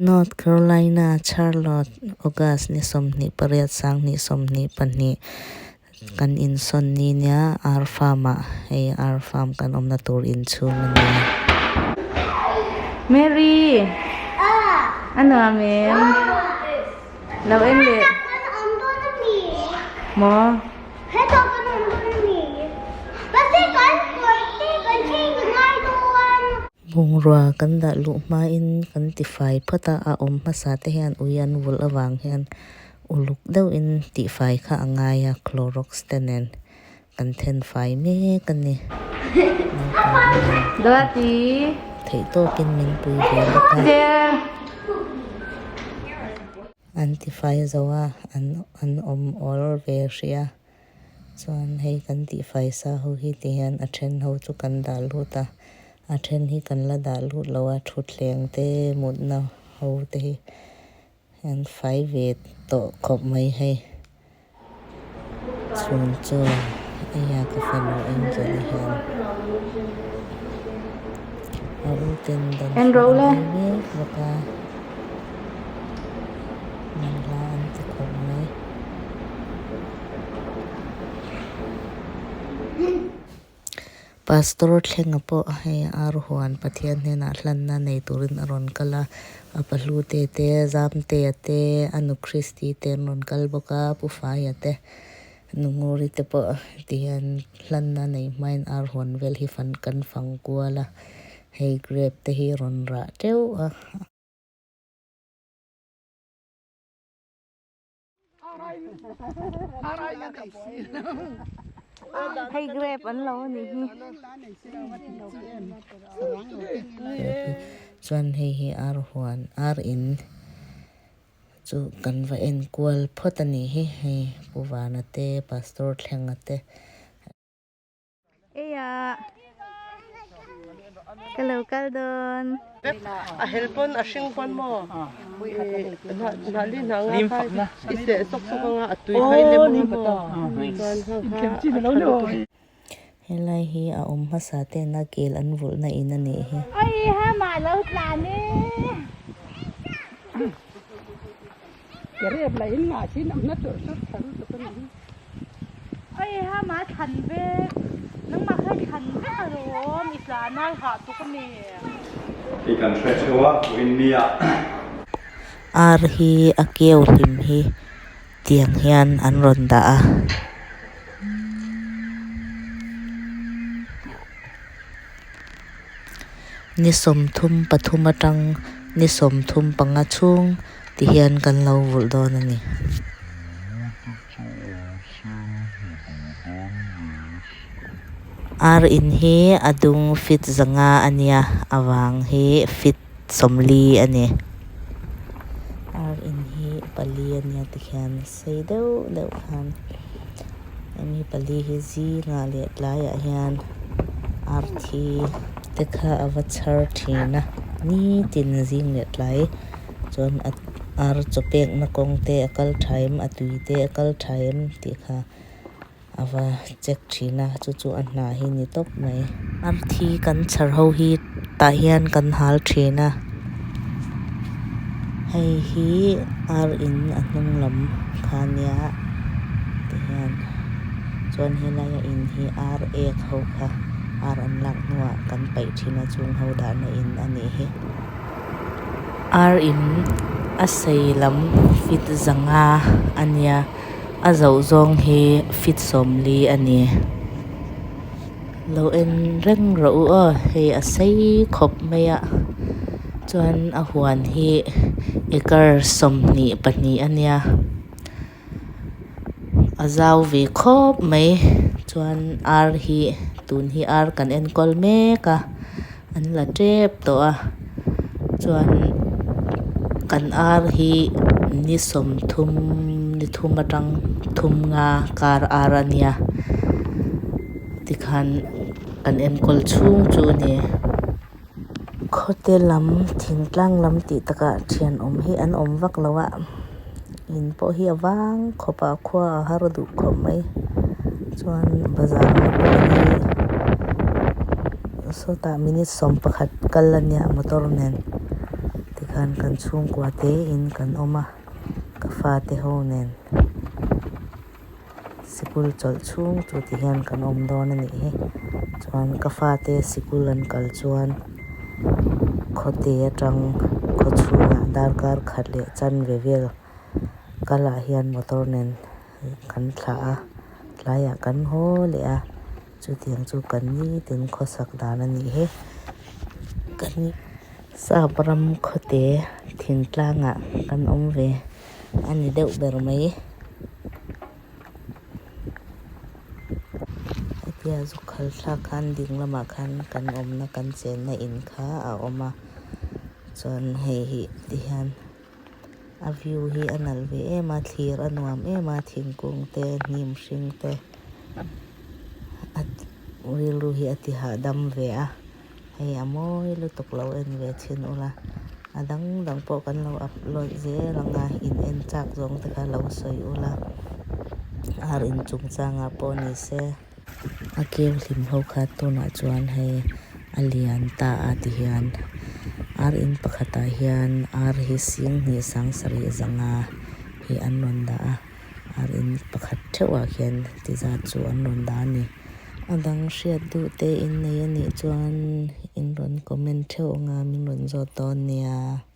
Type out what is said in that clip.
North Carolina, Charlotte, August ni 28 2022 kan insawn ni nia ar farm ah hei ar farm kan awmna tur inchhung a nia. Mary a nuam em? Lo en leh maw? Bungrua kan dah luh hmain kan tifai phawt a, a awm hmasa te hian ui an vulh avang hian uluk deuhin tihfai kha a ngai a, Clorox te nen kan then fai mek a ni. Naupang hian theih tawkin min pui ve bawk a. An tifai zo a, an awm awl ve hrih a. Chuan hei kan tihfai sa ho hi ti hian a then ho chu kan dah lut a, a then hi kan la dah lut lo a, thutthleng te mutna ho te hi an fai ve tawh khawp mai hei. Chhun chaw eia ka fanu Angel i hian a u ten dan hruai an ei mek bawk a. Manhla an ti khawp mai. Pastor thlenga pawh hei ar huan Pathian hnenah hlanna nei turin a rawn kal a, a pahlu te te, Zamtea te, a nu Christy te an rawn kal bawk a, Pu Faia te, Nu Nguri te pawh tihian hlanna nei hmain ar huan vel hi fan kan fang kual a, hei grape te hi rawn rah teuh a. Hei grape an lo anih hi. Chuan hei hi ar huan ar in chu kan va en kual phawt a nih hi hei Pu Vana te Pastor Thlenga te. Eia ka lo kal dawn. A hel pawn a hring pawn maw hnah li hnah nga kha i seh sawk sawk anga a tui kha i lem anga maw chuan kha kha a tha lutuk. Helai hi a awm hmasa ten a kel an vulhna in a nih hi. Oi ha mah lo tlan e. Oi ha mah thlan vek nangmah kha i thlan vek alawm i tlan a i hah tuk ami. Hi kan hre theuh a, Rinni-ah. Ar hi a keu hlim hi tiang hian an rawn dah a. Ni 33 atang ni 35 chhung ti hian kan lo vulh dawn a ni. Ar in hi a dung feet 500 a nia, a vang hi feet 40 a ni. Ar in hi pali a nia tikhian sei deuh deuh khan hemi pali hi zingah leh tlaiah hian ar thi te kha a va chhar thin a, nitin zing leh tlai chuan a ar chaw pekna kawng te a kal tha em a tui te a kal tha em tih kha a va check thin a chu chu a hna hi ni tawp mai. Ar thi kan chhar ho hi tah hian kan hal thin a hei hi ar in a hnung lam kha nia tihian chuan helaia in hi ar ek ho kha ar an lak hnuah kan paih thin a chung ho dahna in a nih hi. Ar in a sei lam feet 500 a nia a zoh zawng hi feet 40 a ni. Lo en reng rawh u aw hei a sei khawp mai a chuan a huan hi acre 22 a nia a zau ve khawp mai chuan ar hi tun hi ar kan enkawl mek a. An la tep tawh a chuan kan ar hi ni 30 ni 3 atang 35 kar ar a nia tikhan kan enkawl chhung chu a ni. Khawte lam thingtlang lam tih takah thianawm hi an awm vak lo a in pawh hi a vang khawp a khua a har duh khawp mai chuan bazar na pawh hi sawtah minute 11 kal a nia motor nen. Tikhan kan chhungkua tein kan awm a, ka fate ho nen sikul chawlh chhung chu ti hian kan awm dawn a nih hi. Chuan ka fate sikul an kal chuan khawte atang khaw chhungah darkar khat leh chanve vel kalah hian motor nen kan thlah a, tlaiah kan haw leh a. Chutiang chu kan nitin khawsak dan a nih hi. Kan sap ram khawte thingtlangah kan awm ve a ni deuh ber mai. Hetia zuk khal thlak khan ding lamah khan kan awmna kan chenna in kha a awm a, chuan hei hi tihian a view hi a nalh ve em a, thlir a nuam em a, thingkung te hnim hring te. A rilru hi a ti hahdam ve a, hei a mawi lutuk lo en ve thin ula, a dang dang pawh kan lo upload zel ang a, in en chak zawng te kha lo sawi ula, ar in chungchangah pawh ni se. A keu hlim ho kha tunah chuan hei a lian ta a ti hian ar in pakhatah hian ar hi sing hnih sang sarih zanga hi an rawn dah a. Ar in pakhat theuhah khian ti zat chu an rawn dah a ni. A dang hriat duh te in nei a nih chuan in rawn comment theuh anga min rawn zawt dawn nia.